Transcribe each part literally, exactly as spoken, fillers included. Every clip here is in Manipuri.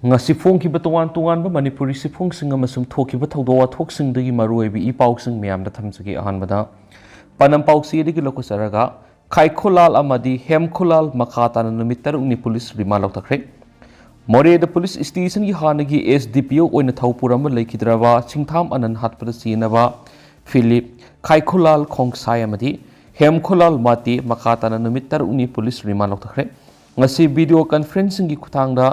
ꯉꯁꯤ ꯐꯣꯡꯈꯤꯕ ꯇꯣꯉꯥꯟ ꯇꯣꯉꯥꯟꯕ ꯃꯅꯤꯄꯨꯔꯤ ꯁꯤꯐꯣꯡꯁꯤꯡ ꯑꯃꯁꯨꯡ ꯊꯣꯛꯈꯤꯕ ꯊꯧꯗꯣꯛ ꯋꯥꯊꯣꯛꯁꯤꯡꯗꯒꯤ ꯃꯔꯨꯑꯣꯏꯕ ꯏ ꯄꯥꯎꯁꯤꯡ ꯃꯌꯥꯝꯗ ꯊꯝꯖꯒꯦ꯫ ꯑꯍꯥꯟꯕꯗ ꯄꯅꯝ ꯄꯥꯎꯆꯦꯗꯒꯤ ꯂꯧꯈꯠꯆꯔꯒ, ꯈꯥꯏꯈꯨꯂꯥꯜ ꯑꯃꯗꯤ ꯍꯦꯝꯈꯨꯂꯥꯜ ꯃꯈꯥ ꯇꯥꯅ ꯅꯨꯃꯤꯠ ꯇꯔꯨꯛꯅꯤ ꯄꯨꯂꯤꯁ ꯔꯤꯃꯥꯟ ꯂꯧꯊꯈ꯭ꯔꯦ꯫ ꯃꯣꯔꯦꯗ ꯄꯨꯂꯤꯁ ꯁ꯭ꯇꯦꯁꯟꯒꯤ ꯍꯥꯟꯅꯒꯤ ꯑꯦꯁ ꯗꯤ ꯄꯤ ꯑꯣ ꯑꯣꯏꯅ ꯊꯧ ꯄꯨꯔꯝꯕ ꯂꯩꯈꯤꯗ꯭ꯔꯕ ꯁꯤꯡꯊꯥꯝ ꯑꯅꯟ ꯍꯥꯠꯄꯗ ꯆꯦꯟꯅꯕ ꯐꯤꯂꯤꯞ, ꯈꯥꯏꯈꯨꯂꯥꯜ ꯈꯣꯡꯁꯥꯏ ꯑꯃꯗꯤ ꯍꯦꯝꯈꯨꯂꯥꯜ ꯃꯥꯇꯦ ꯃꯈꯥ ꯇꯥꯅ ꯅꯨꯃꯤꯠ ꯇꯔꯨꯛꯅꯤ ꯄꯨꯂꯤꯁ ꯔꯤꯃꯥꯟ ꯂꯧꯊꯈ꯭ꯔꯦ꯫ ꯉꯁꯤ ꯚꯤꯗꯤꯑꯣ ꯀꯟꯐꯔꯦꯟꯁꯤꯡꯒꯤ ꯈꯨꯠꯊꯥꯡꯗ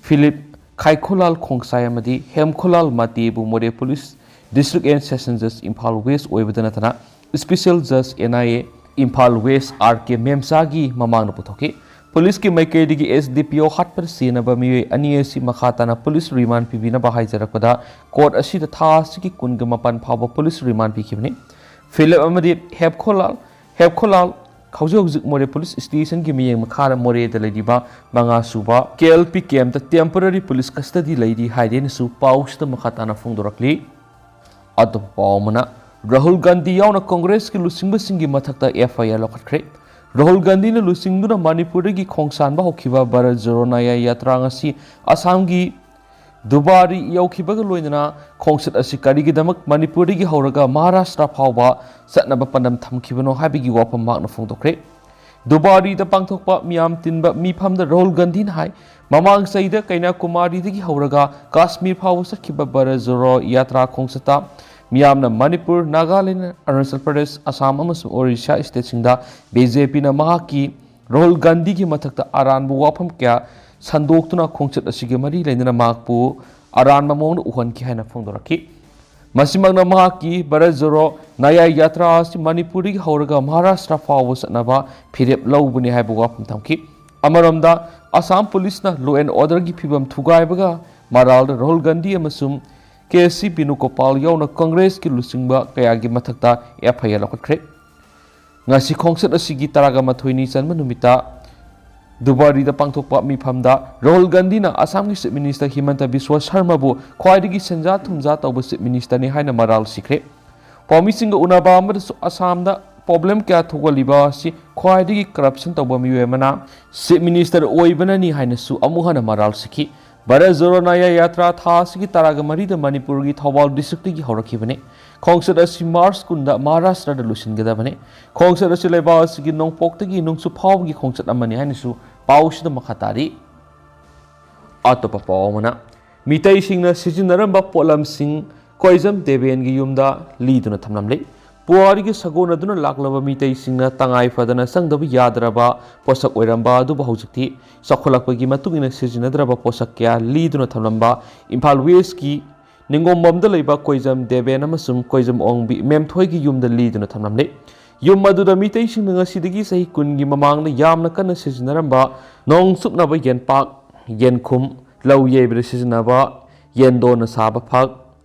ꯐꯤꯂꯤꯞ, ꯈꯥꯏꯈꯨꯂꯥꯜ ꯈꯣꯡꯁꯥꯏ ꯑꯃꯗꯤ ꯍꯦꯝꯈꯨꯂꯥꯜ ꯃꯥꯇꯦꯕꯨ ꯃꯣꯔꯦ ꯄꯨꯂꯤꯁ ꯗꯤꯁꯇ꯭ꯔꯤꯛ ꯑꯦꯟ ꯁꯦꯁꯟ ꯖꯖ ꯏꯝꯐꯥꯜ ꯋꯦꯁ ꯑꯣꯏꯕꯗ ꯅꯠꯇꯅ ꯏꯁꯄꯤꯁꯦꯜ ꯖꯖ N I A Imphal west R K ꯃꯦꯝꯆꯥꯒꯤ ꯃꯃꯥꯡꯗ ꯄꯨꯊꯣꯛꯈꯤ꯫ ꯄꯨꯂꯤꯁꯀꯤ ꯃꯥꯏꯀꯩꯗꯒꯤ ꯑꯦꯁ ꯗꯤ ꯄꯤ ꯑꯣ ꯍꯥꯠꯄꯗ ꯆꯦꯟꯅꯕ ꯃꯤꯑꯣꯏ ꯑꯅꯤ ꯑꯁꯤ ꯃꯈꯥ ꯇꯥꯅ ꯄꯨꯂꯤꯁ ꯔꯤꯃꯥꯟ ꯄꯤꯕꯤꯅꯕ ꯍꯥꯏꯖꯔꯛꯄꯗ ꯀꯣꯔꯠ ꯑꯁꯤꯗ ꯊꯥ ꯑꯁꯤꯒꯤ ꯀꯨꯟꯒ ꯃꯥꯄꯟ ꯐꯥꯎꯕ ꯄꯨꯂꯤꯁ ꯔꯤꯃꯥꯟ ꯄꯤꯈꯤꯕꯅꯤ꯫ ꯐꯤꯂꯤꯞ ꯑꯃꯗꯤ ꯍꯦꯞꯈꯣꯂꯥꯜ, ꯍꯦꯞꯈꯣꯂꯥꯜ ꯍꯧꯖꯤꯛ ꯍꯧꯖꯤꯛ ꯃꯣꯔꯦ ꯄꯨꯂꯤꯁ ꯁ꯭ꯇꯦꯁꯟꯒꯤ ꯃꯤꯠꯌꯦꯡ ꯃꯈꯥꯗ ꯃꯣꯔꯦꯗ ꯂꯩꯔꯤꯕ ꯃꯉꯥ ꯁꯨꯕ ꯀꯦ ꯑꯦꯜ ꯄꯤ ꯀꯦꯝꯞꯇ ꯇꯦꯝꯄꯔꯔꯤ ꯄꯨꯂꯤꯁ ꯀꯁꯇꯗꯤ ꯂꯩꯔꯤ ꯍꯥꯏꯔꯦꯅꯁꯨ ꯄꯥꯎꯁꯤꯗ ꯃꯈꯥ ꯇꯥꯅ ꯐꯣꯡꯗꯣꯔꯛꯂꯤ꯫ ꯑꯇꯣꯞꯄ ꯄꯥꯎ ꯑꯃꯅ, ꯔꯥꯍꯨꯜ ꯒꯥꯟꯙꯤ ꯌꯥꯎꯅ ꯀꯪꯒ꯭ꯔꯦꯁꯀꯤ ꯂꯨꯆꯤꯡꯕꯁꯤꯡꯒꯤ ꯃꯊꯛꯇ ꯑꯦꯐ ꯑꯥꯏ ꯑꯥꯔ ꯂꯧꯈꯠꯈ꯭ꯔꯦ꯫ ꯔꯥꯍꯨꯜ ꯒꯥꯟꯙꯤꯅ ꯂꯨꯆꯤꯡꯗꯨꯅ ꯃꯅꯤꯄꯨꯔꯗꯒꯤ ꯈꯣꯡꯁꯥꯟꯕ ꯍꯧꯈꯤꯕ ꯚꯥꯔꯠ ꯖꯣꯔꯣ ꯅꯌꯥꯏ ꯌꯥꯇ꯭ꯔꯥ ꯉꯁꯤ ꯑꯁꯥꯝꯒꯤ ꯗꯨꯕꯥꯔꯤ ꯌꯧꯈꯤꯕꯒ ꯂꯣꯏꯅꯅ ꯈꯣꯡꯆꯠ ꯑꯁꯤ ꯀꯔꯤꯒꯤꯗꯃꯛ ꯃꯅꯤꯄꯨꯔꯗꯒꯤ ꯍꯧꯔꯒ ꯃꯍꯥꯔꯥꯁꯇ꯭ꯔ ꯐꯥꯎꯕ ꯆꯠꯅꯕ ꯄꯥꯟꯗꯝ ꯊꯝꯈꯤꯕꯅꯣ ꯍꯥꯏꯕꯒꯤ ꯋꯥꯐꯝ ꯃꯍꯥꯛꯅ ꯐꯣꯡꯗꯣꯛꯈ꯭ꯔꯦ꯫ ꯗꯨꯕꯥꯔꯤꯗ ꯄꯥꯡꯊꯣꯛꯄ ꯃꯤꯌꯥꯝ ꯇꯤꯟꯕ ꯃꯤꯐꯝꯗ ꯔꯥꯍꯨꯜ ꯒꯥꯟꯙꯤꯅ ꯍꯥꯏ, ꯃꯃꯥꯡ ꯆꯍꯤꯗ ꯀꯩꯅꯥꯀꯨꯃꯥꯔꯤꯗꯒꯤ ꯍꯧꯔꯒ ꯀꯥꯁꯃꯤꯔ ꯐꯥꯎꯕ ꯆꯠꯈꯤꯕ ꯚꯥꯔꯠ ꯖꯣꯔꯣ ꯌꯥꯇ꯭ꯔꯥ ꯈꯣꯡꯆꯠꯇ ꯃꯤꯌꯥꯝꯅ ꯃꯅꯤꯄꯨꯔ, ꯅꯥꯒꯥꯂꯦꯟ, ꯑꯔꯨꯅꯥꯆꯜ ꯄ꯭ꯔꯗꯦꯁ, ꯑꯁꯥꯝ ꯑꯃꯁꯨꯡ ꯑꯣꯔꯤꯁꯥ ꯁ꯭ꯇꯦꯠꯁꯤꯡꯗ ꯕꯤ ꯖꯦ ꯄꯤꯅ ꯃꯍꯥꯛꯀꯤ ꯔꯥꯍꯨꯜ ꯒꯥꯟꯙꯤꯒꯤ ꯃꯊꯛꯇ ꯑꯔꯥꯟꯕ ꯋꯥꯐꯝ ꯀꯌꯥ ꯁꯟꯗꯣꯛꯇꯨꯅ ꯈꯣꯡꯆꯠ ꯑꯁꯤꯒꯤ ꯃꯔꯤ ꯂꯩꯅꯅ ꯃꯍꯥꯛꯄꯨ ꯑꯔꯥꯟꯕ ꯃꯑꯣꯡꯗ ꯎꯍꯟꯈꯤ ꯍꯥꯏꯅ ꯐꯣꯡꯗꯣꯔꯛꯈꯤ꯫ ꯃꯁꯤꯃꯛꯅ ꯃꯍꯥꯛꯀꯤ ꯚꯥꯔꯠ ꯖꯣꯔꯣ ꯅꯌꯥꯏ ꯌꯥꯇ꯭ꯔꯥ ꯑꯁꯤ ꯃꯅꯤꯄꯨꯔꯗꯒꯤ ꯍꯧꯔꯒ ꯃꯍꯥꯔꯥꯁꯇ꯭ꯔ ꯐꯥꯎꯕ ꯆꯠꯅꯕ ꯐꯤꯔꯦꯞ ꯂꯧꯕꯅꯤ ꯍꯥꯏꯕ ꯋꯥꯐꯝ ꯊꯝꯈꯤ꯫ ꯑꯃꯔꯣꯝꯗ, ꯑꯁꯥꯝ ꯄꯨꯂꯤꯁꯅ law and orderꯒꯤ ꯐꯤꯕꯝ ꯊꯨꯒꯥꯏꯕꯒ ꯃꯔꯥꯜꯗ ꯔꯥꯍꯨꯜ ꯒꯥꯟꯙꯤ ꯑꯃꯁꯨꯡ ꯀꯦ ꯁꯤ ꯕꯤꯅꯨꯒꯣꯄꯥꯜ ꯌꯥꯎꯅ ꯀꯪꯒ꯭ꯔꯦꯁꯀꯤ ꯂꯨꯆꯤꯡꯕ ꯀꯌꯥꯒꯤ ꯃꯊꯛꯇ ꯑꯦꯐ ꯑꯥꯏ ꯑꯥꯔ ꯂꯧꯈꯠꯈ꯭ꯔꯦ꯫ ꯉꯁꯤ ꯈꯣꯡꯆꯠ ꯑꯁꯤꯒꯤ ꯇꯔꯥꯒ ꯃꯥꯊꯣꯏꯅꯤ ꯆꯟꯕ ꯅꯨꯃꯤꯠꯇ ꯗꯨꯕꯥꯔꯤꯗ ꯄꯥꯡꯊꯣꯛꯄ ꯃꯤꯐꯝꯗ ꯔꯥꯍꯨꯜ ꯒꯥꯟꯙꯤꯅ ꯑꯁꯥꯝꯒꯤ ꯆꯤꯐ ꯃꯤꯅꯤꯁꯇꯔ ꯍꯤꯃꯟꯇ ꯕꯤꯁ꯭ꯋ ꯁꯔꯃꯕꯨ ꯈ꯭ꯋꯥꯏꯗꯒꯤ ꯁꯦꯟꯖꯥ ꯊꯨꯝꯖꯥ ꯇꯧꯕ ꯆꯤꯐ ꯃꯤꯅꯤꯁꯇꯔꯅꯤ ꯍꯥꯏꯅ ꯃꯔꯥꯜ ꯁꯤꯈ꯭ꯔꯦ꯫ ꯄꯥꯎꯃꯤꯁꯤꯡꯒ ꯎꯅꯕ ꯑꯃꯗꯁꯨ ꯑꯁꯥꯝꯗ ꯄ꯭ꯔꯣꯕ꯭ꯂꯦꯝ ꯀꯌꯥ ꯊꯣꯛꯍꯜꯂꯤꯕ ꯑꯁꯤ ꯈ꯭ꯋꯥꯏꯗꯒꯤ ꯀꯔꯞꯁꯟ ꯇꯧꯕ ꯃꯤꯑꯣꯏ ꯑꯃꯅ ꯆꯤꯐ ꯃꯤꯅꯤꯁꯇꯔ ꯑꯣꯏꯕꯅꯅꯤ ꯍꯥꯏꯅꯁꯨ ꯑꯃꯨꯛ ꯍꯟꯅ ꯃꯔꯥꯜ ꯁꯤꯈꯤ꯫ ꯚꯥꯔꯠ ꯖꯣꯔꯣ ꯅꯌꯥ ꯌꯥꯇ꯭ꯔꯥ ꯊꯥ ꯑꯁꯤꯒꯤ ꯇꯔꯥꯒ ꯃꯔꯤꯗ ꯃꯅꯤꯄꯨꯔꯒꯤ ꯊꯧꯕꯥꯜ ꯗꯤꯁꯇ꯭ꯔꯤꯛꯇꯒꯤ ꯍꯧꯔꯛꯈꯤꯕꯅꯤ꯫ ꯈꯣꯡꯆꯠ ꯑꯁꯤ ꯃꯥꯔꯆ ꯀꯨꯟꯗ ꯃꯍꯥꯔꯥꯁꯇ꯭ꯔꯗ ꯂꯣꯏꯁꯤꯟꯒꯗꯕꯅꯤ꯫ ꯈꯣꯡꯆꯠ ꯑꯁꯤ ꯂꯩꯕꯥꯛ ꯑꯁꯤꯒꯤ ꯅꯣꯡꯄꯣꯛꯇꯒꯤ ꯅꯣꯡꯆꯨꯞ ꯐꯥꯎꯕꯒꯤ ꯈꯣꯡꯆꯠ ꯑꯃꯅꯤ ꯍꯥꯏꯅꯁꯨ ꯄꯥꯎꯁꯤꯗ ꯃꯈꯥ ꯇꯥꯔꯤ꯫ ꯑꯇꯣꯞꯄ ꯄꯥꯎ ꯑꯃꯅ, ꯃꯤꯇꯩꯁꯤꯡꯅ ꯁꯤꯖꯤꯟꯅꯔꯝꯕ ꯄꯣꯠꯂꯝꯁꯤꯡ ꯀꯣꯏꯖꯝ ꯗꯦꯕꯦꯟꯒꯤ ꯌꯨꯝꯗ ꯂꯤꯗꯨꯅ ꯊꯝꯂꯝꯂꯤ꯫ ꯄꯨꯋꯥꯔꯤꯒꯤ ꯁꯥꯒꯣꯟꯅꯗꯨꯅ ꯂꯥꯛꯂꯕ ꯃꯤꯇꯩꯁꯤꯡꯅ ꯇꯉꯥꯏ ꯐꯗꯅ ꯆꯪꯗꯕ ꯌꯥꯗ꯭ꯔꯕ ꯄꯣꯠꯁꯛ ꯑꯣꯏꯔꯝꯕ ꯑꯗꯨꯕꯨ ꯍꯧꯖꯤꯛꯇꯤ ꯆꯥꯎꯈꯠꯂꯛꯄꯒꯤ ꯃꯇꯨꯡ ꯏꯟꯅ ꯁꯤꯖꯤꯟꯅꯗ꯭ꯔꯕ ꯄꯣꯠꯁꯛ ꯀꯌꯥ ꯂꯤꯗꯨꯅ ꯊꯝꯂꯝꯕ ꯏꯝꯐꯥꯜ ꯋꯦꯁꯀꯤ ꯅꯤꯡꯉꯣꯝꯕꯝꯗ ꯂꯩꯕ ꯀꯣꯏꯖꯝ ꯗꯦꯕꯦꯟ ꯑꯃꯁꯨꯡ ꯀꯣꯏꯖꯝ ꯑꯣꯡꯕꯤ ꯃꯦꯝꯊꯣꯏꯒꯤ ꯌꯨꯝꯗ ꯂꯤꯗꯨꯅ ꯊꯝꯂꯝꯂꯤ꯫ ꯌꯨꯝ ꯑꯗꯨꯗ ꯃꯤꯇꯩꯁꯤꯡꯅ ꯉꯁꯤꯗꯒꯤ ꯆꯍꯤ ꯀꯨꯟꯒꯤ ꯃꯃꯥꯡꯗ ꯌꯥꯝꯅ ꯀꯟꯅ ꯁꯤꯖꯤꯟꯅꯔꯝꯕ ꯅꯣꯡ ꯆꯨꯞꯅꯕ ꯌꯦꯟꯄꯥꯛ, ꯌꯦꯟꯈꯨꯝ, ꯂꯧ ꯌꯩꯕꯗ ꯁꯤꯖꯤꯟꯅꯕ ꯌꯦꯟꯗꯣꯟꯅ ꯁꯥꯕ ꯐꯛ,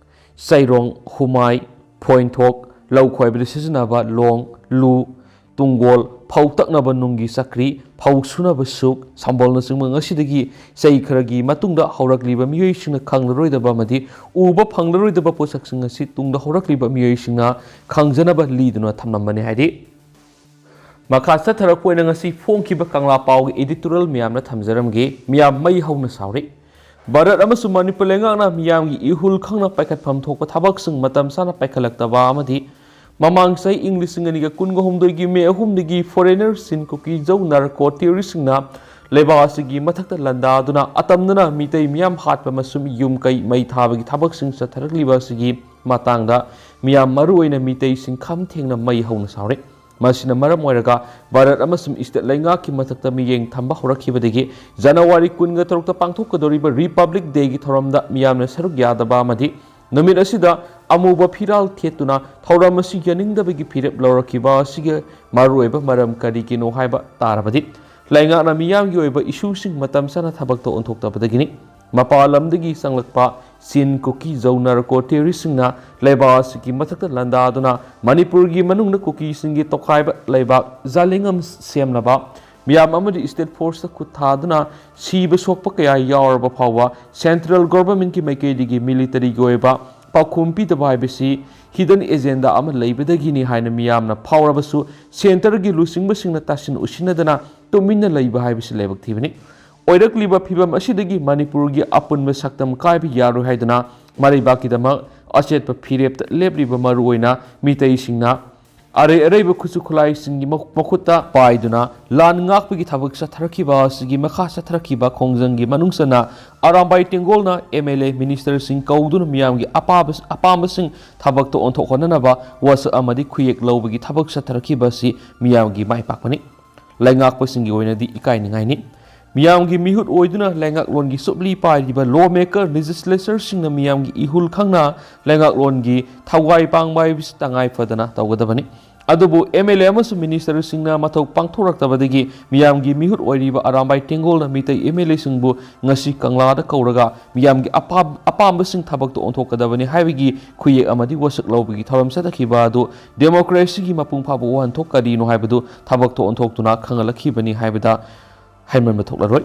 ꯆꯩꯔꯣꯡ, ꯍꯨꯃꯥꯏ, ꯐꯣꯏꯟꯊꯣꯛ, ꯂꯧ ꯈꯣꯏꯕꯗ ꯁꯤꯖꯤꯟꯅꯕ ꯂꯣꯡ, ꯂꯨ, ꯇꯨꯡꯒꯣꯜ, ꯐꯧ ꯇꯛꯅꯕ ꯅꯨꯡꯒꯤ ꯆꯀ꯭ꯔꯤ, ꯐꯧ ꯁꯨꯅꯕ ꯁꯨꯛ, ꯁꯝꯕꯜꯅꯆꯤꯡꯕ ꯉꯁꯤꯗꯒꯤ ꯆꯍꯤ ꯈꯔꯒꯤ ꯃꯇꯨꯡꯗ ꯍꯧꯔꯛꯂꯤꯕ ꯃꯤꯑꯣꯏꯁꯤꯡꯅ ꯈꯪꯂꯔꯣꯏꯗꯕ ꯑꯃꯗꯤ ꯎꯕ ꯐꯪꯂꯔꯣꯏꯗꯕ ꯄꯣꯠꯁꯛꯁꯤꯡ ꯑꯁꯤ ꯇꯨꯡꯗ ꯍꯧꯔꯛꯂꯤꯕ ꯃꯤꯑꯣꯏꯁꯤꯡꯅ ꯈꯪꯖꯅꯕ ꯂꯤꯗꯨꯅ ꯊꯝꯂꯝꯕꯅꯤ ꯍꯥꯏꯔꯤ꯫ ꯃꯈꯥ ꯆꯠꯊꯔꯛꯄ ꯑꯣꯏꯅ ꯉꯁꯤ ꯐꯣꯡꯈꯤꯕ ꯀꯪꯂꯥ ꯄꯥꯎꯒꯤ editorial ꯃꯌꯥꯝꯅ ꯊꯝꯖꯔꯝꯒꯦ꯫ ꯃꯤꯌꯥꯝ ꯃꯩ ꯍꯧꯅ ꯁꯥꯎꯔꯤ꯫ ꯚꯥꯔꯠ ꯑꯃꯁꯨꯡ ꯃꯅꯤꯄꯨꯔ ꯂꯩꯉꯥꯛꯅ ꯃꯤꯌꯥꯝꯒꯤ ꯏꯍꯨꯜ ꯈꯪꯅ ꯄꯥꯏꯈꯠꯐꯝ ꯊꯣꯛꯄ ꯊꯕꯛꯁꯤꯡ ꯃꯇꯝ ꯆꯥꯅ ꯄꯥꯏꯈꯠꯂꯛꯇꯕ ꯑꯃꯗꯤ ꯃꯃꯥꯡ ꯆꯍꯤ ꯏꯪ ꯂꯤꯁꯤꯡ ꯑꯅꯤꯒ ꯀꯨꯟꯒ ꯍꯨꯝꯗꯣꯏꯒꯤ ꯃꯦ ꯑꯍꯨꯝꯗꯒꯤ foreigner ꯁꯤꯟ ꯀꯨꯀꯤ ꯖꯧ ꯅꯥꯔꯀꯣ terrorist ꯁꯤꯡꯅ ꯂꯩꯕꯥꯛ ꯑꯁꯤꯒꯤ ꯃꯊꯛꯇ ꯂꯥꯟꯗꯥꯗꯨꯅ ꯑꯇꯝꯅꯅ ꯃꯤꯇꯩ ꯃꯤꯌꯥꯝ ꯍꯥꯠꯄ ꯑꯃꯁꯨꯡ ꯌꯨꯝ ꯀꯩ ꯃꯩ ꯊꯥꯕꯒꯤ ꯊꯕꯛꯁꯤꯡ ꯆꯠꯊꯔꯛꯂꯤꯕ ꯑꯁꯤꯒꯤ ꯃꯇꯥꯡꯗ ꯃꯤꯌꯥꯝ ꯃꯔꯨꯑꯣꯏꯅ ꯃꯤꯇꯩꯁꯤꯡ ꯈꯝ ꯊꯦꯡꯅ ꯃꯩ ꯍꯧꯅ ꯁꯥꯎꯔꯤ꯫ ꯃꯁꯤꯅ ꯃꯔꯝ ꯑꯣꯏꯔꯒ ꯚꯥꯔꯠ ꯑꯃꯁꯨꯡ state ꯂꯩꯉꯥꯛꯀꯤ ꯃꯊꯛꯇ ꯃꯤꯠꯌꯦꯡ ꯊꯝꯕ ꯍꯧꯔꯛꯈꯤꯕꯗꯒꯤ ꯖꯅꯋꯥꯔꯤ ꯀꯨꯟꯒ ꯇꯔꯨꯛꯇ ꯄꯥꯡꯊꯣꯛꯀꯗꯧꯔꯤꯕ Republic Day ꯒꯤ ꯊꯧꯔꯝꯗ ꯃꯤꯌꯥꯝꯅ ꯁꯔꯨꯛ ꯌꯥꯗꯕ ꯑꯃꯗꯤ ꯅꯨꯃꯤꯠ ꯑꯁꯤꯗ ꯑꯃꯨꯕ ꯐꯤꯔꯥꯜ ꯊꯦꯠꯇꯨꯅ ꯊꯧꯔꯝ ꯑꯁꯤ ꯌꯥꯅꯤꯡꯗꯕꯒꯤ ꯐꯤꯔꯦꯞ ꯂꯧꯔꯛꯈꯤꯕ ꯑꯁꯤꯒꯤ ꯃꯔꯨꯑꯣꯏꯕ ꯃꯔꯝ ꯀꯔꯤꯒꯤꯅꯣ ꯍꯥꯏꯕ ꯇꯥꯔꯕꯗꯤ ꯂꯩꯉꯥꯛꯅ ꯃꯤꯌꯥꯝꯒꯤ ꯑꯣꯏꯕ issue ꯁꯤꯡ ꯃꯇꯝ ꯆꯥꯅ ꯊꯕꯛꯇ ꯑꯣꯟꯊꯣꯛꯇꯕꯗꯒꯤꯅꯤ꯫ ꯃꯄꯥꯟ ꯂꯝꯗꯒꯤ ꯆꯪꯂꯛꯄ ꯆꯤꯟ ꯀꯨꯀꯤ ꯖꯧ ꯅꯥꯔꯀꯣ terrorist ꯁꯤꯡꯅ ꯂꯩꯕꯥꯛ ꯑꯁꯤꯒꯤ ꯃꯊꯛꯇ ꯂꯥꯟꯗꯥꯗꯨꯅ ꯃꯅꯤꯄꯨꯔꯒꯤ ꯃꯅꯨꯡꯗ ꯀꯨꯀꯤꯁꯤꯡꯒꯤ ꯇꯣꯈꯥꯏꯕ ꯂꯩꯕꯥꯛ ꯖꯥꯂꯤꯡ ꯑꯃ ꯁꯦꯝꯅꯕ ꯃꯤꯌꯥꯝ ꯑꯃꯗꯤ state force ꯇ ꯈꯨꯠ ꯊꯥꯗꯨꯅ ꯁꯤꯕ ꯁꯣꯛꯄ ꯀꯌꯥ ꯌꯥꯎꯔꯕ ꯐꯥꯎꯕ central government ꯀꯤ ꯃꯥꯏꯀꯩꯗꯒꯤ military ꯒꯤ ꯑꯣꯏꯕ ꯄꯥꯎꯈꯨꯝ ꯄꯤꯗꯕ ꯍꯥꯏꯕꯁꯤ hidden agenda ꯑꯃ ꯂꯩꯕꯗꯒꯤꯅꯤ ꯍꯥꯏꯅ ꯃꯤꯌꯥꯝꯅ ꯐꯥꯎꯔꯕꯁꯨ centre ꯒꯤ ꯂꯨꯆꯤꯡꯕꯁꯤꯡꯅ ꯇꯥꯁꯤꯟ ꯎꯁꯤꯟꯅꯗꯅ ꯇꯨꯃꯤꯟꯅ ꯂꯩꯕ ꯍꯥꯏꯕꯁꯤ ꯂꯥꯏꯕꯛ ꯊꯤꯕꯅꯤ꯫ ꯑꯣꯏꯔꯛꯂꯤꯕ ꯐꯤꯚꯝ ꯑꯁꯤꯗꯒꯤ ꯃꯅꯤꯄꯨꯔꯒꯤ ꯑꯄꯨꯟꯕ ꯁꯛꯇꯝ ꯀꯥꯏꯕ ꯌꯥꯔꯣꯏ ꯍꯥꯏꯗꯨꯅ ꯃꯔꯩꯕꯥꯛꯀꯤꯗꯃꯛ ꯑꯆꯦꯠꯄ ꯐꯤꯔꯦꯞꯇ ꯂꯦꯞꯂꯤꯕ ꯃꯔꯨꯑꯣꯏꯅ ꯃꯤꯇꯩꯁꯤꯡꯅ ꯑꯔꯩ ꯑꯔꯩꯕ ꯈꯨꯠꯁꯨ ꯈꯨꯠꯂꯥꯏꯁꯤꯡꯒꯤ ꯃꯈꯨꯠꯇ ꯄꯥꯏꯗꯨꯅ ꯂꯥꯟ ꯉꯥꯛꯄꯒꯤ ꯊꯕꯛ ꯆꯠꯊꯔꯛꯈꯤꯕ ꯑꯁꯤꯒꯤ ꯃꯈꯥ ꯆꯠꯊꯔꯛꯈꯤꯕ ꯈꯣꯡꯖꯪꯒꯤ ꯃꯅꯨꯡ ꯆꯟꯅ ꯑꯔꯥꯝꯕꯥꯏ ꯇꯦꯡꯒꯣꯜꯅ ꯑꯦꯝ ꯑꯦꯜ ꯑꯦ ꯃꯤꯅꯤꯁꯇꯔꯁꯤꯡ ꯀꯧꯗꯨꯅ ꯃꯤꯌꯥꯝꯒꯤ ꯑꯄꯥꯝꯕꯁꯤꯡ ꯊꯕꯛꯇ ꯑꯣꯟꯊꯣꯛꯍꯟꯅꯅꯕ ꯋꯥꯁꯛ ꯑꯃꯗꯤ ꯈꯨꯌꯦꯛ ꯂꯧꯕꯒꯤ ꯊꯕꯛ ꯆꯠꯊꯔꯛꯈꯤꯕ ꯑꯁꯤ ꯃꯤꯌꯥꯝꯒꯤ ꯃꯥꯏ ꯄꯥꯛꯄꯅꯤ꯫ ꯂꯩꯉꯥꯛꯄꯁꯤꯡꯒꯤ ꯑꯣꯏꯅꯗꯤ ꯏꯀꯥꯏꯅꯤꯡꯉꯥꯏꯅꯤ꯫ ꯃꯤꯌꯥꯝꯒꯤ ꯃꯤꯍꯨꯠ ꯑꯣꯏꯗꯨꯅ ꯂꯩꯉꯥꯛꯂꯣꯟꯒꯤ ꯆꯨꯞꯂꯤ ꯄꯥꯏꯔꯤꯕ ꯂꯣ ꯃꯦꯀꯔ, ꯂꯦꯖꯤꯁꯂꯦꯆꯔꯁꯤꯡꯅ ꯃꯤꯌꯥꯝꯒꯤ ꯏꯍꯨꯜ ꯈꯪꯅ ꯂꯩꯉꯥꯛꯂꯣꯟꯒꯤ ꯊꯧꯒꯥꯏ ꯄꯥꯡꯕ ꯍꯥꯏꯕꯁꯤ ꯇꯉꯥꯏ ꯐꯗꯅ ꯇꯧꯒꯗꯕꯅꯤ꯫ ꯑꯗꯨꯕꯨ ꯑꯦꯝ ꯑꯦꯜ ꯑꯦ ꯑꯃꯁꯨꯡ ꯃꯤꯅꯤꯁꯇꯔꯁꯤꯡꯅ ꯃꯊꯧ ꯄꯥꯡꯊꯣꯔꯛꯇꯕꯗꯒꯤ ꯃꯤꯌꯥꯝꯒꯤ ꯃꯤꯍꯨꯠ ꯑꯣꯏꯔꯤꯕ ꯑꯔꯥꯝꯕꯥꯏ ꯇꯦꯡꯒꯣꯜꯅ ꯃꯤꯇꯩ ꯑꯦꯝ ꯑꯦꯜ ꯑꯦꯁꯤꯡꯕꯨ ꯉꯁꯤ ꯀꯪꯂꯥꯗ ꯀꯧꯔꯒ ꯃꯤꯌꯥꯝꯒꯤ ꯑꯄꯥꯝ-, ꯑꯄꯥꯝꯕꯁꯤꯡ ꯊꯕꯛꯇ ꯑꯣꯟꯊꯣꯛꯀꯗꯕꯅꯤ ꯍꯥꯏꯕꯒꯤ ꯈꯨꯌꯦꯛ ꯑꯃꯗꯤ ꯋꯥꯁꯛ ꯂꯧꯕꯒꯤ ꯊꯧꯔꯝ ꯆꯠꯊꯈꯤꯕ ꯑꯗꯨ ꯗꯦꯃꯣꯀ꯭ꯔꯦꯁꯤꯒꯤ ꯃꯄꯨꯡ ꯐꯥꯕ ꯋꯥꯍꯟꯊꯣꯛ ꯀꯔꯤꯅꯣ ꯍꯥꯏꯕꯗꯨ ꯊꯕꯛꯇ ꯑꯣꯟꯊꯣꯛꯇꯨꯅ ꯈꯪꯍꯜꯂꯛꯈꯤꯕꯅꯤ ꯍꯥꯏꯕꯗ ꯍꯥꯏꯃꯟꯕ ꯊꯣꯛꯂꯔꯣꯏ꯫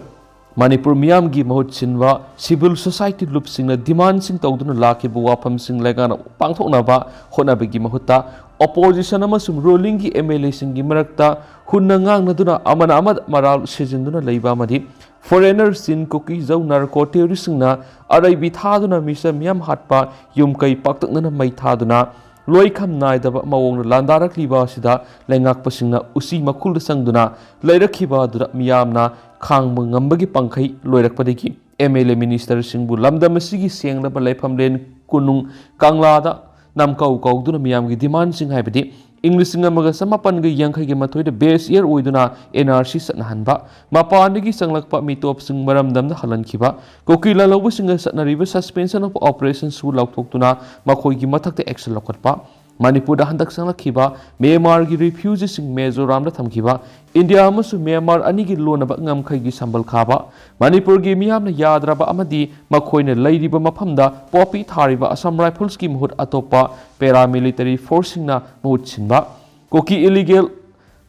ꯃꯅꯤꯄꯨꯔ ꯃꯤꯌꯥꯝꯒꯤ ꯃꯍꯨꯠ ꯁꯤꯟꯕ ꯁꯤꯚꯤꯜ ꯁꯣꯁꯥꯏꯇꯤ ꯂꯨꯞꯁꯤꯡꯅ ꯗꯤꯃꯥꯟꯁꯤꯡ ꯇꯧꯗꯨꯅ ꯂꯥꯛꯈꯤꯕ ꯋꯥꯐꯝꯁꯤꯡ ꯂꯩꯉꯥꯛꯅ ꯄꯥꯡꯊꯣꯛꯅꯕ ꯍꯣꯠꯅꯕꯒꯤ ꯃꯍꯨꯠꯇ, ꯑꯣꯄꯣꯖꯤꯁꯟ ꯑꯃꯁꯨꯡ ꯔꯨꯂꯤꯡꯒꯤ ꯑꯦꯝ ꯑꯦꯜ ꯑꯦꯁꯤꯡꯒꯤ ꯃꯔꯛꯇ ꯍꯨꯟꯅ ꯉꯥꯡꯅꯗꯨꯅ ꯑꯃꯅ ꯑꯃꯗ ꯃꯔꯥꯜ ꯁꯤꯖꯤꯟꯗꯨꯅ ꯂꯩꯕ ꯑꯃꯗꯤ ꯐꯣꯔꯦꯅꯔ ꯆꯤꯟ ꯀꯨꯀꯤ ꯖꯧ ꯅꯥꯔꯀꯣ ꯇꯦꯔꯣꯔꯤꯁꯁꯤꯡꯅ ꯑꯔꯩꯕꯤ ꯊꯥꯗꯨꯅ ꯃꯤꯆꯝ ꯃꯤꯌꯥꯝ ꯍꯥꯠꯄ, ꯌꯨꯝ ꯀꯩ ꯄꯥꯛꯇꯛꯅꯅ ꯃꯩ ꯊꯥꯗꯨꯅ ꯂꯣꯏꯈꯝ ꯅꯥꯏꯗꯕ ꯃꯑꯣꯡꯗ ꯂꯥꯟꯗꯥꯔꯛꯂꯤꯕ ꯑꯁꯤꯗ ꯂꯩꯉꯥꯛꯄꯁꯤꯡꯅ ꯎꯆꯤ ꯃꯈꯨꯜꯗ ꯆꯪꯗꯨꯅ ꯂꯩꯔꯛꯈꯤꯕ ꯑꯗꯨꯗ ꯃꯤꯌꯥꯝꯅ ꯈꯥꯡꯕ ꯉꯝꯕꯒꯤ ꯄꯥꯡꯈꯩ ꯂꯣꯏꯔꯛꯄꯗꯒꯤ ꯑꯦꯝ ꯑꯦꯜ ꯑꯦ ꯃꯤꯅꯤꯁꯇꯔꯁꯤꯡꯕꯨ ꯂꯝꯗꯝ ꯑꯁꯤꯒꯤ ꯁꯦꯡꯂꯕ ꯂꯩꯐꯝꯂꯦꯟ ꯀꯣꯅꯨꯡ ꯀꯪꯂꯥꯗ ꯅꯝꯀꯧ ꯀꯧꯗꯨꯅ ꯃꯤꯌꯥꯝꯒꯤ ꯗꯤꯃꯥꯟꯁꯤꯡ ꯍꯥꯏꯕꯗꯤ ꯏꯪ ꯂꯤꯁꯤꯡ ꯑꯃꯒ ꯆꯃꯥꯄꯟꯒ ꯌꯥꯡꯈꯩꯒ ꯃꯥꯊꯣꯏꯗ ꯕꯦꯁ ꯏꯌꯔ ꯑꯣꯏꯗꯨꯅ ꯑꯦꯟ ꯑꯥꯔ ꯁꯤ ꯆꯠꯅꯍꯟꯕ, ꯃꯄꯥꯟꯗꯒꯤ ꯆꯪꯂꯛꯄ ꯃꯤꯇꯣꯞꯁꯤꯡ ꯃꯔꯝꯗꯝꯗ ꯍꯜꯍꯟꯈꯤꯕ, ꯀꯨꯀꯤ ꯂꯥꯜꯍꯧꯕꯁꯤꯡꯒ ꯆꯠꯅꯔꯤꯕ ꯁꯁꯄꯦꯟꯁꯟ ꯑꯣꯐ ꯑꯣꯄꯔꯦꯁꯟꯁꯨ ꯂꯥꯎꯊꯣꯛꯇꯨꯅ ꯃꯈꯣꯏꯒꯤ ꯃꯊꯛꯇ ꯑꯦꯛꯁꯟ ꯂꯧꯈꯠꯄ, ꯃꯅꯤꯄꯨꯔꯗ ꯍꯟꯗꯛ ꯆꯪꯂꯛꯈꯤꯕ ꯃ꯭ꯌꯥꯟꯃꯥꯔꯒꯤ ꯔꯤꯐ꯭ꯌꯨꯖꯤꯁꯤꯡ ꯃꯤꯖꯣꯔꯥꯝꯗ ꯊꯝꯈꯤꯕ, ꯏꯟꯗꯤꯌꯥ ꯑꯃꯁꯨꯡ ꯃ꯭ꯌꯥꯟꯃꯥꯔ ꯑꯅꯤꯒꯤ ꯂꯣꯟꯅꯕ ꯉꯝꯈꯩꯒꯤ ꯁꯝꯕꯜ ꯈꯥꯕ, ꯃꯅꯤꯄꯨꯔꯒꯤ ꯃꯤꯌꯥꯝꯅ ꯌꯥꯗ꯭ꯔꯕ ꯑꯃꯗꯤ ꯃꯈꯣꯏꯅ ꯂꯩꯔꯤꯕ ꯃꯐꯝꯗ ꯄꯣꯄꯤ ꯊꯥꯔꯤꯕ ꯑꯁꯥꯝ ꯔꯥꯏꯐꯜꯁꯀꯤ ꯃꯍꯨꯠ ꯑꯇꯣꯞꯄ ꯄꯦꯔꯥꯃꯤꯂꯤꯇꯔꯤ ꯐꯣꯔꯁꯁꯤꯡꯅ ꯃꯍꯨꯠ ꯁꯤꯟꯕ, ꯀꯨꯀꯤ ꯏꯂꯤꯒꯦꯜ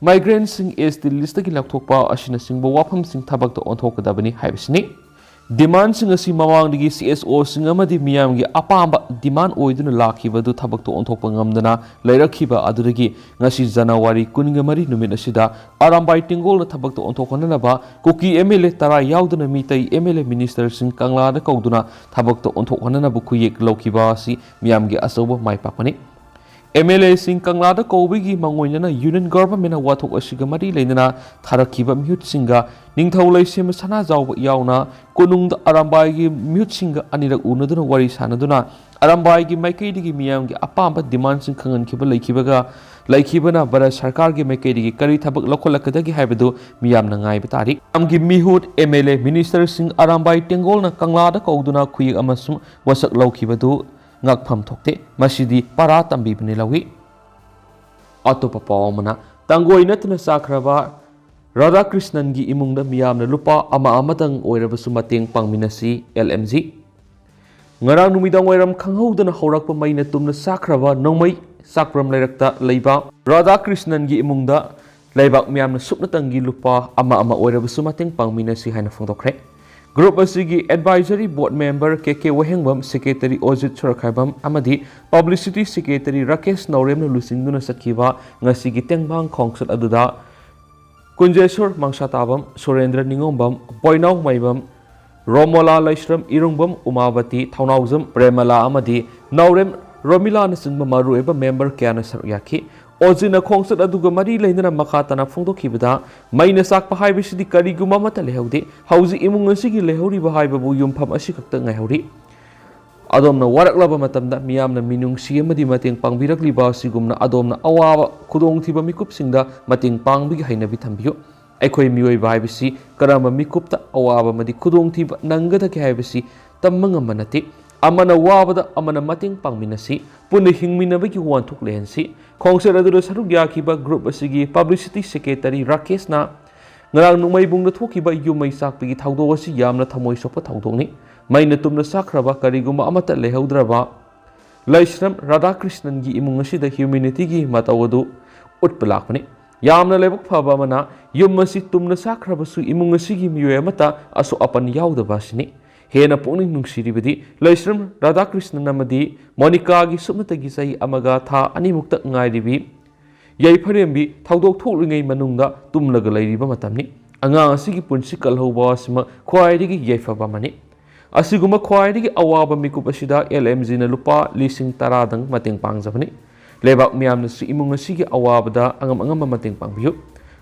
ꯃꯥꯏꯒ꯭ꯔꯦꯟꯁꯤꯡ ꯑꯦꯁ ꯇꯤ ꯂꯤꯁꯇꯒꯤ ꯂꯧꯊꯣꯛꯄ ꯑꯁꯤꯅꯆꯤꯡꯕ ꯋꯥꯐꯝꯁꯤꯡ ꯊꯕꯛꯇ ꯑꯣꯟꯊꯣꯛꯀꯗꯕꯅꯤ ꯍꯥꯏꯕꯁꯤꯅꯤ꯫ Demandꯁꯤꯡ ꯑꯁꯤ ꯃꯃꯥꯡꯗꯒꯤ C S Oꯁꯤꯡ ꯑꯃꯗꯤ ꯃꯤꯌꯥꯝꯒꯤ ꯑꯄꯥꯝꯕ demand ꯑꯣꯏꯗꯨꯅ ꯂꯥꯛꯈꯤꯕ ꯑꯗꯨ ꯊꯕꯛꯇ ꯑꯣꯟꯊꯣꯛꯄ ꯉꯝꯗꯅ ꯂꯩꯔꯛꯈꯤꯕ ꯑꯗꯨꯗꯒꯤ ꯉꯁꯤ January ꯀꯨꯟꯒ ꯃꯔꯤ ꯅꯨꯃꯤꯠ ꯑꯁꯤꯗ ꯑꯔꯥꯝꯕꯥꯏ ꯇꯦꯡꯒꯣꯜꯅ ꯊꯕꯛꯇ ꯑꯣꯟꯊꯣꯛꯍꯟꯅꯅꯕ ꯀꯨꯀꯤ M L A ꯇꯔꯥ ꯌꯥꯎꯗꯅ ꯃꯤꯇꯩ M L A ministerꯁꯤꯡ ꯀꯪꯂꯥꯗ ꯀꯧꯗꯨꯅ ꯊꯕꯛꯇ ꯑꯣꯟꯊꯣꯛꯍꯟꯅꯅꯕ ꯈꯨꯌꯦꯛ ꯂꯧꯈꯤꯕ ꯑꯁꯤ ꯃꯤꯌꯥꯝꯒꯤ ꯑꯆꯧꯕ ꯃꯥꯏ ꯄꯥꯛꯄꯅꯤ꯫ M L Aꯁꯤꯡ ꯀꯪꯂꯥꯗ ꯀꯧꯕꯒꯤ ꯃꯥꯡꯑꯣꯏꯅꯅ Union Governmentꯅ ꯋꯥꯊꯣꯛ ꯑꯁꯤꯒ ꯃꯔꯤ ꯂꯩꯅꯅ ꯊꯥꯔꯛꯈꯤꯕ ꯃꯤꯍꯨꯠꯁꯤꯡꯒ ꯅꯤꯡꯊꯧ ꯂꯩꯁꯦꯝꯕ ꯁꯅꯥꯖꯥꯎꯕ ꯌꯥꯎꯅ ꯀꯣꯅꯨꯡꯗ ꯑꯔꯥꯝꯕꯥꯏꯒꯤ ꯃꯤꯍꯨꯠꯁꯤꯡꯒ ꯑꯅꯤꯔꯛ ꯎꯅꯗꯨꯅ ꯋꯥꯔꯤ ꯁꯥꯅꯗꯨꯅ ꯑꯔꯥꯝꯕꯥꯏꯒꯤ ꯃꯥꯏꯀꯩꯗꯒꯤ ꯃꯤꯌꯥꯝꯒꯤ ꯑꯄꯥꯝꯕ demandꯁꯤꯡ ꯈꯪꯍꯟꯈꯤꯕ ꯂꯩꯈꯤꯕꯒ ꯂꯩꯈꯤꯕꯅ ꯚꯥꯔꯠ ꯁꯔꯀꯥꯔꯒꯤ ꯃꯥꯏꯀꯩꯗꯒꯤ ꯀꯔꯤ ꯊꯕꯛ ꯂꯧꯈꯠꯂꯛꯀꯗꯒꯦ ꯍꯥꯏꯕꯗꯨ ꯃꯤꯌꯥꯝꯅ ꯉꯥꯏꯕ ꯇꯥꯔꯤ꯫ ꯃꯤꯌꯥꯝꯒꯤ ꯃꯤꯍꯨꯠ, M L A, ministerꯁꯤꯡ ꯑꯔꯥꯝꯕꯥꯏ ꯇꯦꯡꯒꯣꯜꯅ ꯀꯪꯂꯥꯗ ꯀꯧꯗꯨꯅ ꯈꯨꯌꯦꯛ ꯑꯃꯁꯨꯡ ꯋꯥꯁꯛ ꯂꯧꯈꯤꯕꯗꯨ ꯉꯛꯐꯝ ꯊꯣꯛꯇꯦ꯫ ꯃꯁꯤꯗꯤ ꯄꯔꯥ ꯇꯝꯕꯤꯕꯅꯤ ꯂꯧꯏ꯫ ꯑꯇꯣꯞꯄ ꯄꯥꯎ ꯑꯃꯅ, ꯇꯥꯡꯒꯣꯏ ꯅꯠꯇꯅ ꯆꯥꯈ꯭ꯔꯕ ꯔꯥꯙꯥꯀ꯭ꯔꯤꯁꯅꯟꯒꯤ ꯏꯃꯨꯡꯗ ꯃꯤꯌꯥꯝꯅ ꯂꯨꯄꯥ ꯑꯃ ꯑꯃꯇꯪ ꯑꯣꯏꯔꯕꯁꯨ ꯃꯇꯦꯡ ꯄꯥꯡꯃꯤꯟꯅꯁꯤ, L M G꯫ ꯉꯔꯥꯡ ꯅꯨꯃꯤꯗꯥꯡ ꯋꯥꯏꯔꯝ ꯈꯪꯍꯧꯗꯅ ꯍꯧꯔꯛꯄ ꯃꯩꯅ ꯇꯨꯝꯅ ꯆꯥꯛꯈ꯭ꯔꯕ ꯅꯣꯡꯃꯩ ꯆꯥꯛꯄ꯭ꯔꯝ ꯂꯩꯔꯛꯇ ꯂꯩꯕ ꯔꯥꯙꯥꯀ꯭ꯔꯤꯁꯅꯟꯒꯤ ꯏꯃꯨꯡꯗ ꯂꯩꯕꯥꯛ ꯃꯤꯌꯥꯝꯅ ꯁꯨꯞꯅꯇꯪꯒꯤ ꯂꯨꯄꯥ ꯑꯃ ꯑꯃ ꯑꯣꯏꯔꯕꯁꯨ ꯃꯇꯦꯡ ꯄꯥꯡꯃꯤꯟꯅꯁꯤ ꯍꯥꯏꯅ ꯐꯣꯡꯗꯣꯛꯈ꯭ꯔꯦ꯫ Group ꯑꯁꯤꯒꯤ advisory board member K K ꯋꯥꯍꯦꯡꯕꯝ, secretary ꯑꯣꯖꯤꯠ ꯁꯨꯔꯈꯥꯏꯕꯝ ꯑꯃꯗꯤ publicity secretary ꯔꯥꯀꯦꯁ ꯅꯥꯎꯔꯦꯝꯅ ꯂꯨꯆꯤꯡꯗꯨꯅ ꯆꯠꯈꯤꯕ ꯉꯁꯤꯒꯤ ꯇꯦꯡꯕꯥꯡ ꯈꯣꯡꯆꯠ ꯑꯗꯨꯗ ꯀꯨꯟꯖꯦꯁꯣꯔ ꯃꯪꯁꯥꯇꯥꯕꯝ, ꯁꯨꯔꯦꯟꯗ꯭ꯔ ꯅꯤꯉꯣꯝꯕꯝ, ꯕꯣꯏꯅꯥꯎ ꯃꯥꯏꯕꯝ, ꯔꯣꯃꯣꯂꯥ ꯂꯩꯁ꯭ꯔꯝ, ꯏꯔꯨꯡꯕꯝ ꯎꯃꯥꯕꯇꯤ, ꯊꯧꯅꯥꯎꯖꯝ ꯄ꯭ꯔꯦꯃꯂꯥ ꯑꯃꯗꯤ ꯅꯥꯎꯔꯦꯝ ꯔꯣꯃꯤꯂꯥꯅꯆꯤꯡꯕ ꯃꯔꯨꯑꯣꯏꯕ member ꯀꯌꯥꯅ ꯁꯔꯨꯛ ꯌꯥꯈꯤ꯫ ꯑꯣꯖꯤꯠꯅ ꯈꯣꯡꯆꯠ ꯑꯗꯨꯒ ꯃꯔꯤ ꯂꯩꯅꯅ ꯃꯈꯥ ꯇꯥꯅ ꯐꯣꯡꯗꯣꯛꯈꯤꯕꯗ, ꯃꯩꯅ ꯆꯥꯛꯄ ꯍꯥꯏꯕꯁꯤꯗꯤ ꯀꯔꯤꯒꯨꯝꯕ ꯑꯃꯠꯇ ꯂꯩꯍꯧꯗꯦ꯫ ꯍꯧꯖꯤꯛ ꯏꯃꯨꯡ ꯑꯁꯤꯒꯤ ꯂꯩꯍꯧꯔꯤꯕ ꯍꯥꯏꯕꯕꯨ ꯌꯨꯝꯐꯝ ꯑꯁꯤꯈꯛꯇ ꯉꯥꯏꯍꯧꯔꯤ꯫ ꯑꯗꯣꯝꯅ ꯋꯥꯔꯛꯂꯕ ꯃꯇꯝꯗ ꯃꯤꯌꯥꯝꯅ ꯃꯤꯅꯨꯡꯁꯤ ꯑꯃꯗꯤ ꯃꯇꯦꯡ ꯄꯥꯡꯕꯤꯔꯛꯂꯤꯕ ꯑꯁꯤꯒꯨꯝꯅ ꯑꯗꯣꯝꯅ ꯑꯋꯥꯕ ꯈꯨꯗꯣꯡꯊꯤꯕ ꯃꯤꯀꯨꯞꯁꯤꯡꯗ ꯃꯇꯦꯡ ꯄꯥꯡꯕꯒꯤ ꯍꯩꯅꯕꯤ ꯊꯝꯕꯤꯌꯨ꯫ ꯑꯩꯈꯣꯏ ꯃꯤꯑꯣꯏꯕ ꯍꯥꯏꯕꯁꯤ ꯀꯔꯝꯕ ꯃꯤꯀꯨꯞꯇ ꯑꯋꯥꯕ ꯑꯃꯗꯤ ꯈꯨꯗꯣꯡꯊꯤꯕ ꯅꯪꯒꯗꯒꯦ ꯍꯥꯏꯕꯁꯤ ꯇꯝꯕ ꯉꯝꯕ ꯅꯠꯇꯦ꯫ ꯑꯃꯅ ꯋꯥꯕꯗ ꯑꯃꯅ ꯃꯇꯦꯡ ꯄꯥꯡꯃꯤꯟꯅꯁꯤ, ꯄꯨꯟꯅ ꯍꯤꯡꯃꯤꯟꯅꯕꯒꯤ ꯋꯥꯍꯟꯊꯣꯛ ꯂꯩꯍꯟꯁꯤ꯫ ꯈꯣꯡꯆꯠ ꯑꯗꯨꯗ ꯁꯔꯨꯛ ꯌꯥꯈꯤꯕ group ꯑꯁꯤꯒꯤ publicity secretary ꯔꯥꯀꯦꯁꯅ ꯉꯔꯥꯡ ꯅꯣꯡꯃꯩꯕꯨꯡꯗ ꯊꯣꯛꯈꯤꯕ ꯌꯨꯝ ꯃꯩ ꯆꯥꯛꯄꯒꯤ ꯊꯧꯗꯣꯛ ꯑꯁꯤ ꯌꯥꯝꯅ ꯊꯃꯣꯏ ꯁꯣꯛꯄ ꯊꯧꯗꯣꯛꯅꯤ꯫ ꯃꯩꯅ ꯇꯨꯝꯅ ꯆꯥꯛꯈ꯭ꯔꯕ ꯀꯔꯤꯒꯨꯝꯕ ꯑꯃꯠꯇ ꯂꯩꯍꯧꯗ꯭ꯔꯕ ꯂꯩꯁ꯭ꯔꯝ ꯔꯥꯙꯥꯀ꯭ꯔꯤꯁꯅꯟꯒꯤ ꯏꯃꯨꯡ ꯑꯁꯤꯗ humanityꯒꯤ ꯃꯇꯧ ꯑꯗꯨ ꯎꯠꯄ ꯂꯥꯛꯄꯅꯤ꯫ ꯌꯥꯝꯅ ꯂꯥꯏꯕꯛ ꯐꯕ ꯑꯃꯅ, ꯌꯨꯝ ꯑꯁꯤ ꯇꯨꯝꯅ ꯆꯥꯈ꯭ꯔꯕꯁꯨ ꯏꯃꯨꯡ ꯑꯁꯤꯒꯤ ꯃꯤꯑꯣꯏ ꯑꯃꯠꯇ ꯑꯁꯣꯛ ꯑꯄꯟ ꯌꯥꯎꯗꯕ ꯑꯁꯤꯅꯤ꯫ ꯍꯦꯟꯅ ꯄꯨꯛꯅꯤꯡ ꯅꯨꯡꯁꯤꯔꯤꯕꯗꯤ ꯂꯩꯁ꯭ꯔꯝ ꯔꯥꯙꯥꯀ꯭ꯔꯤꯁꯅꯟ ꯑꯃꯗꯤ ꯃꯣꯅꯤꯀꯥꯒꯤ ꯁꯨꯞꯅꯇꯒꯤ ꯆꯍꯤ ꯑꯃꯒ ꯊꯥ ꯑꯅꯤꯃꯨꯛꯇ ꯉꯥꯏꯔꯤꯕꯤ ꯌꯥꯏꯐꯔꯦꯝꯕꯤ ꯊꯧꯗꯣꯛ ꯊꯣꯛꯂꯤꯉꯩ ꯃꯅꯨꯡꯗ ꯇꯨꯝꯂꯒ ꯂꯩꯔꯤꯕ ꯃꯇꯝꯅꯤ꯫ ꯑꯉꯥꯡ ꯑꯁꯤꯒꯤ ꯄꯨꯟꯁꯤ ꯀꯜꯍꯧꯕ ꯑꯁꯤꯃꯛ ꯈ꯭ꯋꯥꯏꯗꯒꯤ ꯌꯥꯏꯐꯕ ꯑꯃꯅꯤ꯫ ꯑꯁꯤꯒꯨꯝꯕ ꯈ꯭ꯋꯥꯏꯗꯒꯤ ꯑꯋꯥꯕ ꯃꯤꯀꯨꯞ ꯑꯁꯤꯗ ꯑꯦꯜ ꯑꯦꯝ ꯖꯤꯅ ꯂꯨꯄꯥ ꯂꯤꯁꯤꯡ ꯇꯔꯥꯗꯪ ꯃꯇꯦꯡ ꯄꯥꯡꯖꯕꯅꯤ꯫ ꯂꯩꯕꯥꯛ ꯃꯤꯌꯥꯝꯅꯁꯨ ꯏꯃꯨꯡ ꯑꯁꯤꯒꯤ ꯑꯋꯥꯕꯗ ꯑꯉꯝ ꯑꯉꯝꯕ ꯃꯇꯦꯡ ꯄꯥꯡꯕꯤꯌꯨ꯫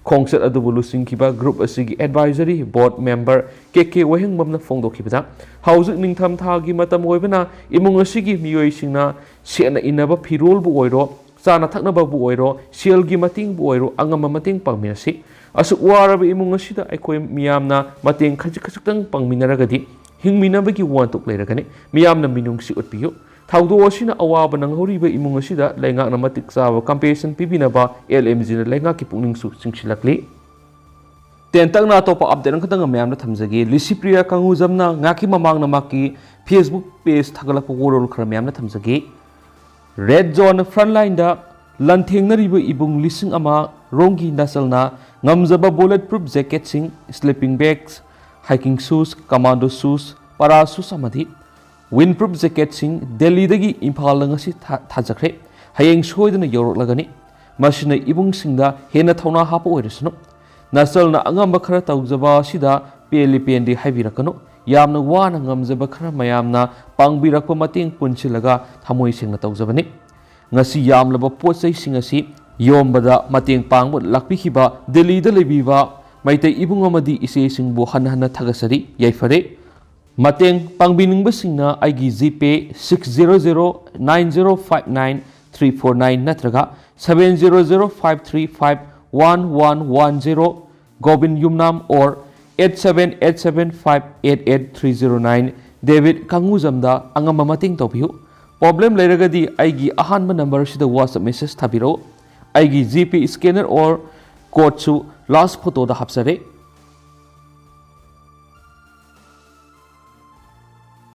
ꯈꯣꯡꯆꯠ ꯑꯗꯨꯕꯨ ꯂꯨꯆꯤꯡꯈꯤꯕ ꯒ꯭ꯔꯨꯞ ꯑꯁꯤꯒꯤ ꯑꯦꯗꯚꯥꯏꯖꯔꯤ ꯕꯣꯔꯗ ꯃꯦꯝꯕꯔ ꯀꯦ ꯀꯦ ꯋꯥꯍꯦꯡꯕꯝꯅ ꯐꯣꯡꯗꯣꯛꯈꯤꯕꯗ, ꯍꯧꯖꯤꯛ ꯅꯤꯡꯊꯝ ꯊꯥꯒꯤ ꯃꯇꯝ ꯑꯣꯏꯕꯅ ꯏꯃꯨꯡ ꯑꯁꯤꯒꯤ ꯃꯤꯑꯣꯏꯁꯤꯡꯅ ꯁꯦꯠꯅ ꯏꯟꯅꯕ ꯐꯤꯔꯣꯜꯕꯨ ꯑꯣꯏꯔꯣ, ꯆꯥꯅ ꯊꯛꯅꯕꯕꯨ ꯑꯣꯏꯔꯣ, ꯁꯦꯜꯒꯤ ꯃꯇꯦꯡꯕꯨ ꯑꯣꯏꯔꯣ, ꯑꯉꯝꯕ ꯃꯇꯦꯡ ꯄꯥꯡꯃꯤꯟꯅꯁꯤ꯫ ꯑꯁꯨꯛ ꯋꯥꯔꯕ ꯏꯃꯨꯡ ꯑꯁꯤꯗ ꯑꯩꯈꯣꯏ ꯃꯤꯌꯥꯝꯅ ꯃꯇꯦꯡ ꯈꯖꯤꯛ ꯈꯖꯤꯛꯇꯪ ꯄꯥꯡꯃꯤꯟꯅꯔꯒꯗꯤ ꯍꯤꯡꯃꯤꯟꯅꯕꯒꯤ ꯋꯥꯟꯊꯣꯛ ꯂꯩꯔꯒꯅꯤ꯫ ꯃꯤꯌꯥꯝꯅ ꯃꯤꯅꯨꯡꯁꯤ ꯎꯠꯄꯤꯌꯨ꯫ ꯊꯧꯗꯣꯛ ꯑꯁꯤꯅ ꯑꯋꯥꯕ ꯅꯪꯍꯧꯔꯤꯕ ꯏꯃꯨꯡ ꯑꯁꯤꯗ ꯂꯩꯉꯥꯛꯅ ꯃꯇꯤꯛ ꯆꯥꯕ ꯀꯝꯄꯦꯟꯁꯦꯁꯟ ꯄꯤꯕꯤꯅꯕ ꯑꯦꯜ ꯑꯦꯝ ꯖꯤꯅ ꯂꯩꯉꯥꯛꯀꯤ ꯄꯨꯛꯅꯤꯡꯁꯨ ꯆꯤꯡꯁꯤꯜꯂꯛꯂꯤ꯫ ꯇꯦꯟꯇꯛꯅ ꯑꯇꯣꯞꯄ ꯑꯞꯗꯦꯠ ꯑꯃꯈꯛꯇꯪ ꯃꯌꯥꯝꯗ ꯊꯝꯖꯒꯦ꯫ ꯂꯤꯁꯤꯄ꯭ꯔꯤꯌꯥ ꯀꯪꯒꯨꯖꯝꯅ ꯉꯥꯏꯍꯥꯛꯀꯤ ꯃꯃꯥꯡꯗ ꯃꯍꯥꯛꯀꯤ ꯐꯦꯁꯕꯨꯛ ꯄꯦꯖ ꯊꯥꯒꯠꯂꯛꯄ ꯋꯥꯔꯣꯜ ꯈꯔ ꯃꯌꯥꯝꯗ ꯊꯝꯖꯒꯦ꯫ ꯔꯦꯗ ꯖꯣꯟ ꯐ꯭ꯔꯟꯂꯥꯏꯟꯗ ꯂꯥꯟꯊꯦꯡꯅꯔꯤꯕ ꯏꯕꯨꯡ ꯂꯤꯁꯤꯡ ꯑꯃ ꯔꯣꯝꯒꯤ ꯅꯁꯜꯅ ꯉꯝꯖꯕ ꯕꯨꯂꯦꯠ ꯄ꯭ꯔꯨꯐ ꯖꯦꯀꯦꯠꯁꯤꯡ, ꯁ꯭ꯂꯤꯄꯤꯡ ꯕꯦꯒꯁ, ꯍꯥꯏꯀꯤꯡ ꯁꯨꯁ, ꯀꯃꯥꯟꯗꯣ ꯁꯨꯁ, ꯄꯥꯔꯥ ꯁꯨꯁ ꯑꯃꯗꯤ ꯋꯤꯟ ꯄ꯭ꯔꯨꯐ ꯖꯦꯀꯦꯠꯁꯤꯡ ꯗꯦꯜꯂꯤꯗꯒꯤ ꯏꯝꯐꯥꯜꯗ ꯉꯁꯤ ꯊꯥ-, ꯊꯥꯖꯈ꯭ꯔꯦ꯫ ꯍꯌꯦꯡ ꯁꯣꯏꯗꯅ ꯌꯧꯔꯛꯂꯒꯅꯤ꯫ ꯃꯁꯤꯅ ꯏꯕꯨꯡꯁꯤꯡꯗ ꯍꯦꯟꯅ ꯊꯧꯅꯥ ꯍꯥꯞꯄ ꯑꯣꯏꯔꯁꯅꯨ꯫ ꯅꯁꯜꯅ ꯑꯉꯝꯕ ꯈꯔ ꯇꯧꯖꯕ ꯑꯁꯤꯗ ꯄꯦꯜꯂꯤ ꯄꯦꯟꯗꯦ ꯍꯥꯏꯕꯤꯔꯛꯀꯅꯨ꯫ ꯌꯥꯝꯅ ꯋꯥꯅ ꯉꯝꯖꯕ ꯈꯔ ꯃꯌꯥꯝꯅ ꯄꯥꯡꯕꯤꯔꯛꯄ ꯃꯇꯦꯡ ꯄꯨꯟꯁꯤꯜꯂꯒ ꯊꯃꯣꯏ ꯁꯦꯡꯅ ꯇꯧꯖꯕꯅꯤ꯫ ꯉꯁꯤ ꯌꯥꯝꯂꯕ ꯄꯣꯠ ꯆꯩꯁꯤꯡ ꯑꯁꯤ ꯌꯣꯟꯕꯗ ꯃꯇꯦꯡ ꯄꯥꯡꯕ ꯂꯥꯛꯄꯤꯈꯤꯕ ꯗꯦꯜꯂꯤꯗ ꯂꯩꯕꯤꯕ ꯃꯩꯇꯩ ꯏꯕꯨꯡ ꯑꯃꯗꯤ ꯏꯆꯦꯁꯤꯡꯕꯨ ꯍꯟꯅ ꯍꯟꯅ ꯊꯥꯒꯠꯆꯔꯤ, ꯌꯥꯏꯐꯔꯦ꯫ ꯃꯇꯦꯡ ꯄꯥꯡꯕꯤꯅꯤꯡꯕꯁꯤꯡꯅ ꯑꯩꯒꯤ ꯖꯤꯄꯦ six zero zero nine zero five nine three four nine ꯅꯠꯇ꯭ꯔꯒ seven zero zero five three five one one one zero, Gobin Yumnam, or eight seven eight seven five eight eight three zero nine, ꯗꯦꯕꯤꯠ ꯀꯥꯡꯉꯨꯖꯝꯗ ꯑꯉꯝꯕ ꯃꯇꯦꯡ ꯇꯧꯕꯤꯌꯨ꯫ ꯄ꯭ꯔꯣꯕ꯭ꯂꯦꯝ ꯂꯩꯔꯒꯗꯤ ꯑꯩꯒꯤ ꯑꯍꯥꯟꯕ ꯅꯝꯕꯔꯁꯤꯗ WhatsApp message ꯊꯥꯕꯤꯔꯛꯎ꯫ ꯑꯩꯒꯤ ꯖꯤꯄꯦ scanner or codeꯁꯨ last photoꯗ ꯍꯥꯞꯆꯔꯦ꯫